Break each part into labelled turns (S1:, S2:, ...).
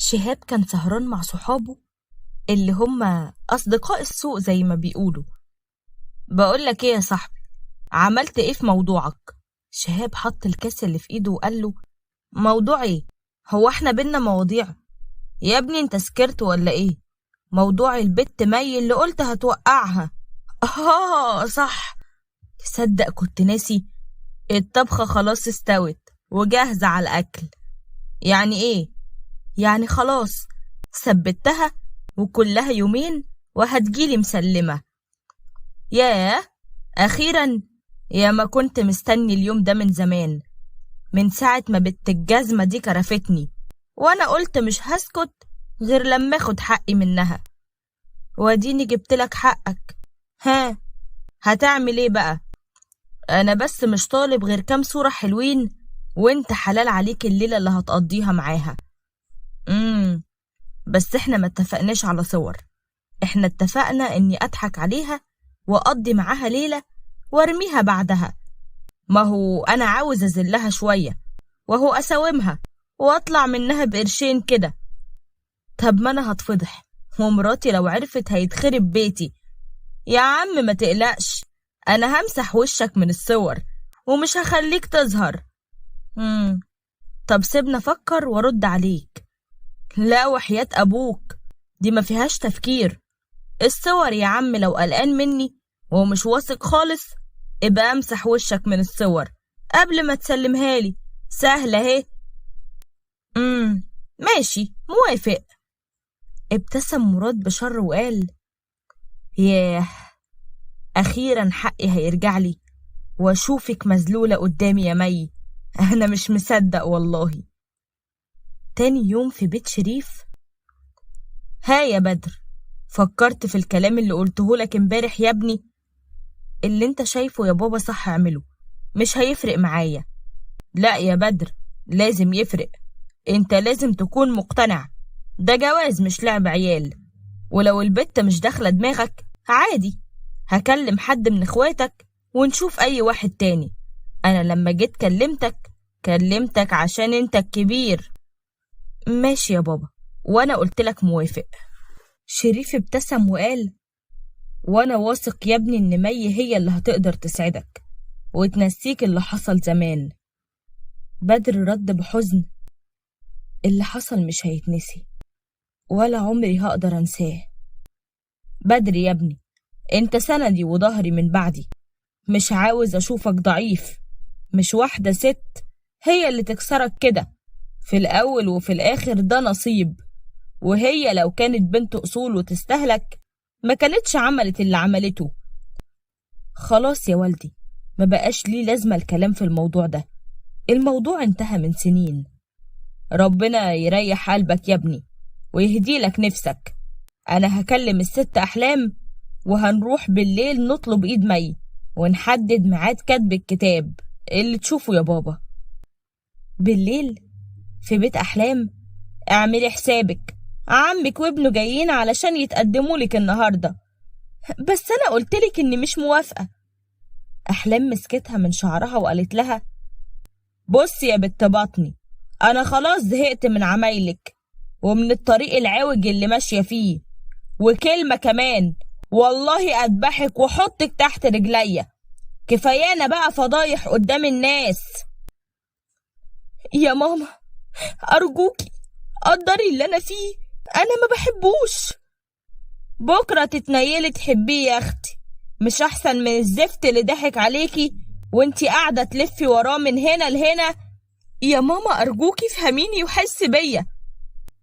S1: شهاب كان سهران مع صحابه اللي هم أصدقاء السوق زي ما بيقولوا. بقولك ايه يا صاحبي، عملت ايه في موضوعك؟ شهاب حط الكاس اللي في ايده وقال له: موضوع ايه؟ هو احنا بينا مواضيع؟ يا ابني انت سكرت ولا ايه؟ موضوع البت مي اللي قلت هتوقعها. اه صح، تصدق كنت ناسي. الطبخة خلاص استوت وجاهزة على الأكل. يعني ايه؟ يعني خلاص ثبتها وكلها يومين وهتجيلي مسلمة. ياه، أخيرا، يا ما كنت مستني اليوم ده من زمان، من ساعة ما بنت الجزمة دي كرفتني، وأنا قلت مش هسكت غير لما اخد حقي منها، واديني جبتلك حقك. ها، هتعمل ايه بقى؟ أنا بس مش طالب غير كام صورة حلوين، وانت حلال عليك الليلة اللي هتقضيها معاها. بس احنا ما اتفقناش على صور، احنا اتفقنا اني اضحك عليها واقضي معاها ليلة وارميها بعدها. ما هو انا عاوز ازلها شوية وهو اساومها واطلع منها بقرشين كده. طب ما انا هتفضح، ومراتي لو عرفت هيتخرب بيتي. يا عم ما تقلقش، انا همسح وشك من الصور ومش هخليك تظهر. طب سيبنا افكر وارد عليك. لا وحياة ابوك دي ما فيهاش تفكير. الصور يا عم لو قلقان مني ومش واثق خالص ابقى امسح وشك من الصور قبل ما تسلمها لي، سهلة اهي. ماشي، موافق. ابتسم مراد بشر وقال: ياه، أخيرا حقي هيرجع لي واشوفك مذلولة قدامي يا مي، أنا مش مصدق والله. تاني يوم في بيت شريف. ها يا بدر، فكرت في الكلام اللي قلته لك امبارح يا ابني؟ اللي انت شايفه يا بابا صح اعمله، مش هيفرق معايا. لا يا بدر، لازم يفرق، انت لازم تكون مقتنع، ده جواز مش لعب عيال، ولو البت مش داخلة دماغك عادي هكلم حد من اخواتك ونشوف اي واحد تاني. انا لما جيت كلمتك عشان انت الكبير. ماشي يا بابا، وانا قلت لك موافق. شريف ابتسم وقال: وانا واثق يا ابني ان مي هي اللي هتقدر تسعدك وتنسيك اللي حصل زمان. بدر رد بحزن: اللي حصل مش هيتنسي ولا عمري هقدر انساه. بدر يا ابني، انت سندي وظهري من بعدي، مش عاوز اشوفك ضعيف، مش واحدة ست هي اللي تكسرك كده. في الاول وفي الاخر ده نصيب، وهي لو كانت بنت اصول وتستهلك ما كانتش عملت اللي عملته. خلاص يا والدي، ما بقاش ليه لازمة الكلام في الموضوع ده، الموضوع انتهى من سنين. ربنا يريح قلبك يا ابني ويهدي لك نفسك. انا هكلم الست احلام وهنروح بالليل نطلب ايد مي ونحدد ميعاد كتب الكتاب اللي تشوفه يا بابا. بالليل في بيت احلام. اعملي حسابك، عمك وابنه جايين علشان يتقدموا لك النهارده. بس انا قلتلك اني مش موافقه. احلام مسكتها من شعرها وقالت لها: بصي يا بنت بطني، انا خلاص زهقت من عمايلك ومن الطريق العوج اللي ماشيه فيه، وكلمه كمان والله اذبحك واحطك تحت رجليا. كفايانا بقى فضايح قدام الناس. يا ماما ارجوكي قدري اللي انا فيه، انا ما بحبوش. بكره تتنيلي تحبيه يا اختي، مش احسن من الزفت اللي ضحك عليكي وانتي قاعده تلفي وراه من هنا لهنا؟ يا ماما ارجوكي فهميني وحسي بيا.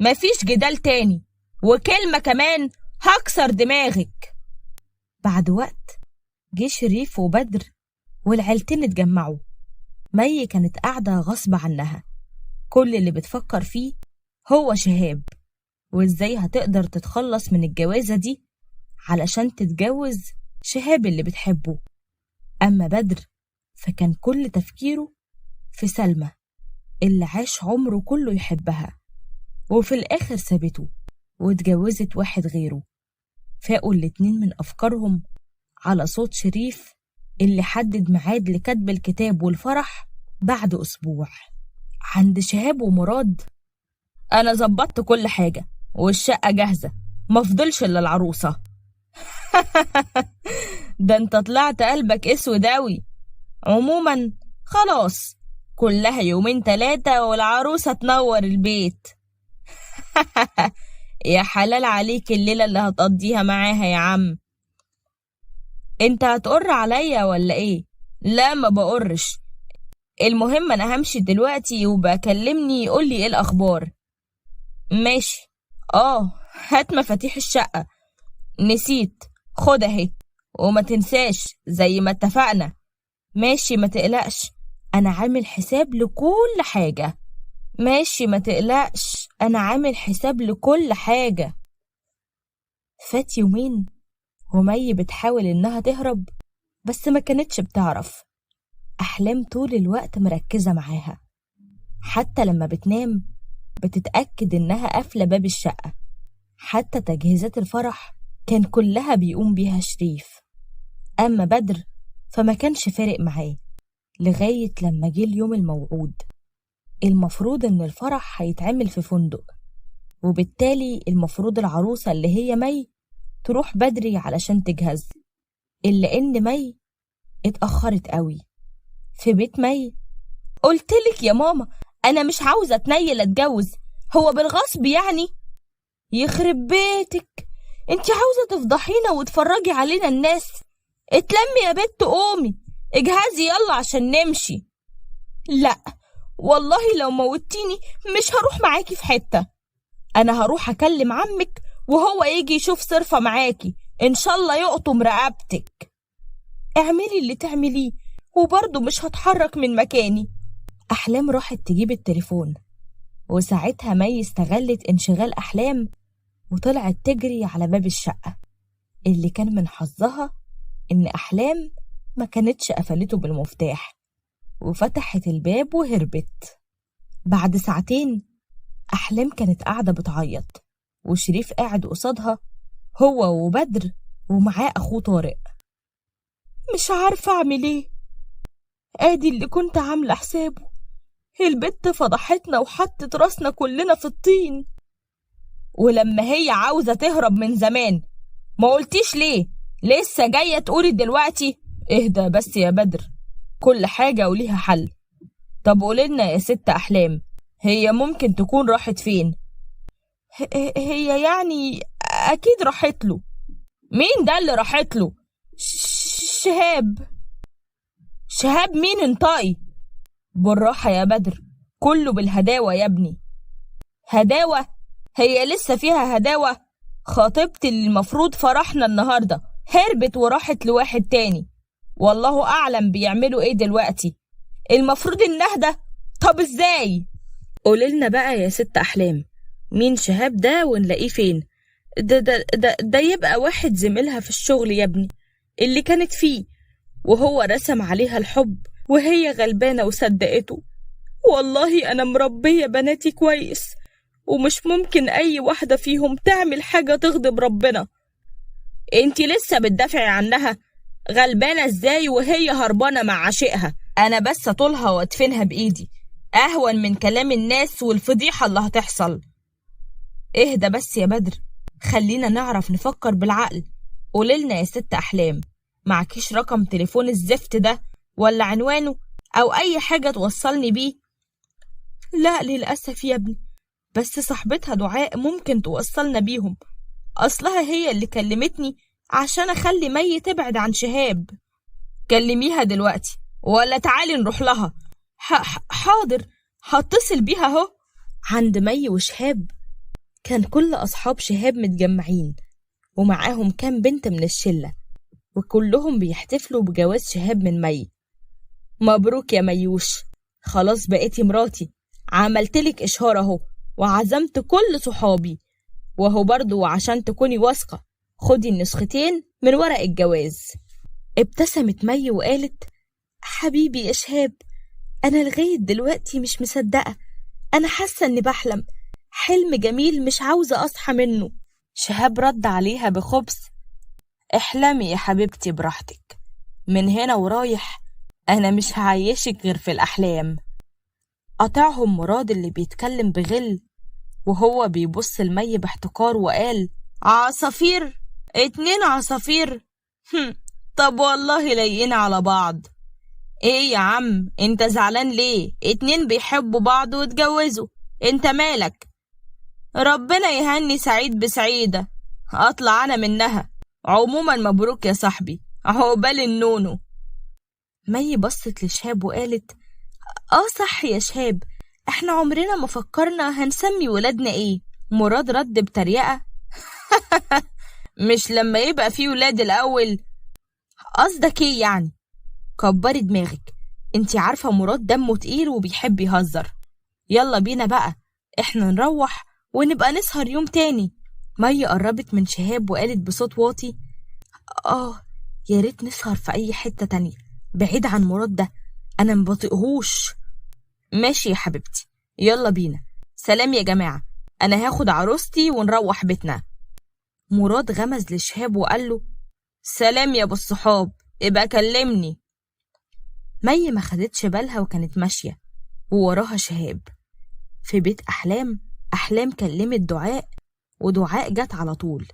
S1: مفيش جدال تاني، وكلمه كمان هكسر دماغك. بعد وقت جه شريف وبدر والعيلتين اتجمعوا. مي كانت قاعدة غصب عنها، كل اللي بتفكر فيه هو شهاب وازاي هتقدر تتخلص من الجوازة دي علشان تتجوز شهاب اللي بتحبه. أما بدر فكان كل تفكيره في سلمى اللي عاش عمره كله يحبها، وفي الآخر سابته واتجوزت واحد غيره. فاقوا الاتنين من أفكارهم على صوت شريف اللي حدد ميعاد لكتب الكتاب والفرح بعد أسبوع. عند شهاب ومراد. أنا ظبطت كل حاجة والشقة جاهزة، مفضلش إلا العروسة. ده انت طلعت قلبك اسود أوي. عموما خلاص، كلها يومين 3 والعروسة تنور البيت. يا حلال عليك الليلة اللي هتقضيها معاها يا عم. انت هتقر عليا ولا ايه؟ لا ما بقرش. المهم انا همشي دلوقتي، وبكلمني يقولي ايه الاخبار. ماشي. هات مفاتيح الشقة، نسيت، خد اهي، وما تنساش زي ما اتفقنا. ماشي ما تقلقش، انا عامل حساب لكل حاجة. ماشي ما تقلقش، انا عامل حساب لكل حاجة. فات يومين ومي بتحاول انها تهرب، بس ما كانتش بتعرف. احلام طول الوقت مركزة معاها، حتى لما بتنام بتتأكد انها قافلة باب الشقة. حتى تجهيزات الفرح كان كلها بيقوم بيها شريف. أما بدر فما كانش فارق معاه لغاية لما جه اليوم الموعود. المفروض إن الفرح هيتعمل في فندق، وبالتالي المفروض العروسة اللي هي مي تروح بدري علشان تجهز، إلا إن مي اتأخرت قوي. في بيت مي، قلتلك يا ماما أنا مش عاوزة أتنيل أتجوز، هو بالغصب يعني؟ يخرب بيتك، انت عاوزة تفضحينا وتفرجي علينا الناس؟ اتلمي يا بت، قومي اجهزي يلا عشان نمشي. لا والله لو موتيني مش هروح معاكي في حتة، انا هروح اكلم عمك وهو يجي يشوف صرفة معاكي، ان شاء الله يقطم رقبتك. اعملي اللي تعمليه وبرضه مش هتحرك من مكاني. احلام راحت تجيب التليفون، وساعتها مي استغلت انشغال احلام وطلعت تجري على باب الشقة، اللي كان من حظها إن أحلام ما كانتش قفلته بالمفتاح، وفتحت الباب وهربت. بعد ساعتين أحلام كانت قاعدة بتعيط، وشريف قاعد قصادها هو وبدر ومعاه أخوه طارق. مش عارفة أعمل إيه، آدي اللي كنت عاملة حسابه، البت فضحتنا وحطت راسنا كلنا في الطين. ولما هي عاوزة تهرب من زمان ما قلتيش ليه؟ لسه جاية تقولي دلوقتي؟ اهدى بس يا بدر، كل حاجة وليها حل. طب قوليلنا يا ست أحلام، هي ممكن تكون راحت فين؟ هي يعني أكيد راحت له. مين ده اللي راحت له؟ شهاب. شهاب مين؟ انطقي بالراحة يا بدر، كله بالهداوة يا ابني. هداوة؟ هي لسه فيها هداوة؟ خطيبتي اللي المفروض فرحنا النهاردة هربت وراحت لواحد تاني، والله أعلم بيعملوا إيه دلوقتي. المفروض النهدة، طب إزاي؟ قوليلنا بقى يا ست أحلام، مين شهاب ده ونلاقيه فين؟ ده, ده, ده, ده يبقى واحد زميلها في الشغل يا ابني اللي كانت فيه، وهو رسم عليها الحب وهي غلبانة وصدقته. والله أنا مربية بناتي كويس، ومش ممكن أي واحدة فيهم تعمل حاجة تغضب ربنا. انتي لسه بتدافعي عنها؟ غلبانة ازاي وهي هربانة مع عشيقها؟ أنا بس أطولها وأدفنها بإيدي، أهون من كلام الناس والفضيحة اللي هتحصل. اهدى بس يا بدر، خلينا نعرف نفكر بالعقل. قوليلنا يا ست أحلام، معكيش رقم تليفون الزفت ده ولا عنوانه أو أي حاجة توصلني بيه؟ لا للأسف يا ابني، بس صاحبتها دعاء ممكن توصلنا بيهم، أصلها هي اللي كلمتني عشان أخلي مي تبعد عن شهاب. كلميها دلوقتي ولا تعالي نروح لها. حاضر، هتصل بيها اهو. عند مي وشهاب كان كل أصحاب شهاب متجمعين ومعاهم كام بنت من الشلة، وكلهم بيحتفلوا بجواز شهاب من مي. مبروك يا ميوش، خلاص بقيتي مراتي، عملتلك إشهار اهو وعزمت كل صحابي، وهو برضو عشان تكوني واثقة خدي النسختين من ورق الجواز. ابتسمت مي وقالت حبيبي يا شهاب، أنا لغاية دلوقتي مش مصدقة، أنا حاسة إني بحلم حلم جميل مش عاوزة أصحى منه. شهاب رد عليها بخبث، احلمي يا حبيبتي براحتك، من هنا ورايح أنا مش هعيشك غير في الأحلام. قطعهم مراد اللي بيتكلم بغل، وهو بيبص لمي باحتقار وقال: عصافير؟ 2 عصافير؟ طب والله لايقين على بعض. ايه يا عم انت زعلان ليه؟ 2 بيحبوا بعض واتجوزوا، انت مالك؟ ربنا يهني سعيد بسعيدة، اطلع انا منها. عموما مبروك يا صاحبي، عقبال النونو. مي بصت لشهاب وقالت: اه صح يا شهاب، احنا عمرنا ما فكرنا هنسمي ولادنا ايه. مراد رد بتريقة: مش لما يبقى في ولاد الاول؟ قصدك ايه يعني؟ كبري دماغك، انتي عارفة مراد دمه تقيل وبيحب يهزر. يلا بينا بقى، احنا نروح ونبقى نسهر يوم تاني. مي قربت من شهاب وقالت بصوت واطي: اه يا ريت نسهر في اي حتة تانية بعيد عن مراد ده، انا مبطيقهوش. ماشي يا حبيبتي، يلا بينا. سلام يا جماعة، انا هاخد عروستي ونروح بيتنا. مراد غمز لشهاب وقال له: سلام يا ابو الصحاب، ابقى كلمني. مي ما خدتش بالها وكانت ماشية ووراها شهاب. في بيت أحلام، أحلام كلمت دعاء ودعاء جت على طول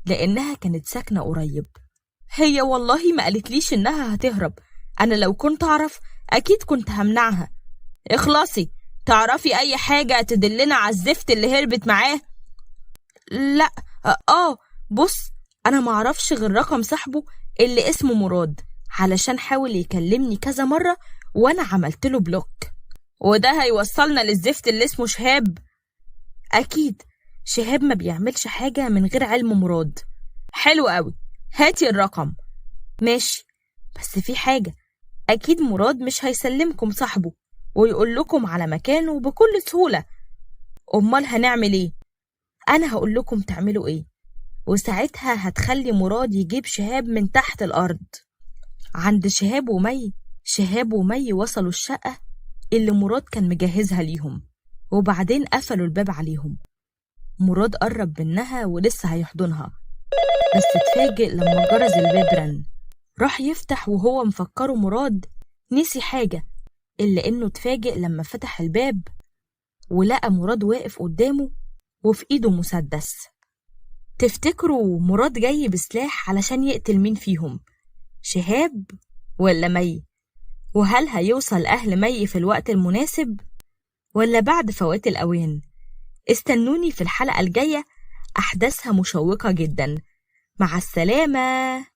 S1: لأنها كانت ساكنة قريب. هي والله ما قالتليش إنها هتهرب، أنا لو كنت أعرف أكيد كنت همنعها. اخلصي، تعرفي أي حاجة تدلنا على الزفت اللي هربت معاه؟ لا، بص، أنا معرفش غير رقم صاحبه اللي اسمه مراد، علشان حاول يكلمني كذا مرة وأنا عملت له بلوك. وده هيوصلنا للزفت اللي اسمه شهاب؟ أكيد شهاب ما بيعملش حاجة من غير علم مراد. حلو قوي، هاتي الرقم. ماشي، بس في حاجة، أكيد مراد مش هيسلمكم صاحبه ويقول لكم على مكانه بكل سهولة. أمال هنعمل إيه؟ أنا هقول لكم تعملوا إيه، وساعتها هتخلي مراد يجيب شهاب من تحت الأرض. عند شهاب ومي، شهاب ومي وصلوا الشقة اللي مراد كان مجهزها ليهم، وبعدين قفلوا الباب عليهم. مراد قرب منها ولسه هيحضنها، بس اتفاجئ لما جرس الباب رن. راح يفتح وهو مفكره مراد نسي حاجة، إلا إنه اتفاجئ لما فتح الباب ولقى مراد واقف قدامه وفي إيده مسدس. تفتكروا مراد جاي بسلاح علشان يقتل مين فيهم، شهاب ولا مي؟ وهل هيوصل أهل مي في الوقت المناسب ولا بعد فوات الأوان؟ استنوني في الحلقة الجاية، أحداثها مشوقة جدا. مع السلامة.